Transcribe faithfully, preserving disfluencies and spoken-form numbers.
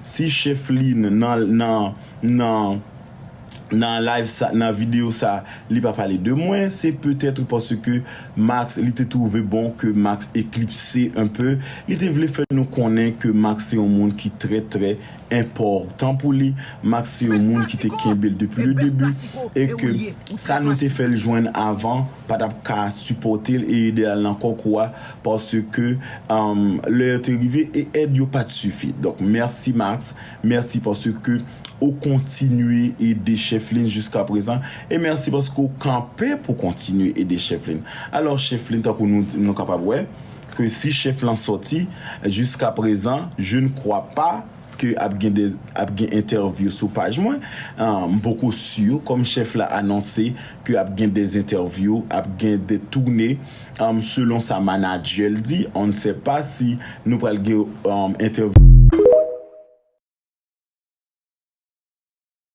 si Chefline nan nan nan nan live sa, nan videyo sa, li pa pale de mwen, se petèt paske Max, li te twouve bon ke Max eklipse un peu, li te vle fè nou konnen ke Max se yon moun ki trè trè enpòtan pou li. Max se yon moun ki te kenbe l depi le debi e ke sa nou te fè l jwenn avan pa t ap ka sipòte l e ede al nan konkou a, paske um, lè yo te rive e èd yo pa t sifi. Donk mèsi Max, mèsi paske ou kontinye ede Chefline jiska prezan e mèsi paske ou kanpe pou kontinye ede Chefline. Alò Chefline, tankou nou, nou kapab wè ke si chèf lan sòti, jiska prezan, je ne crois pas ke ap gen de, ap gen entèvyou sou paj mwen. M poko si kòm chèf la anonse ke ap gen de entèvyou, ap gen de toune. Selon sa manadjè l di, on ne sait pas si nou pral gen entèvyou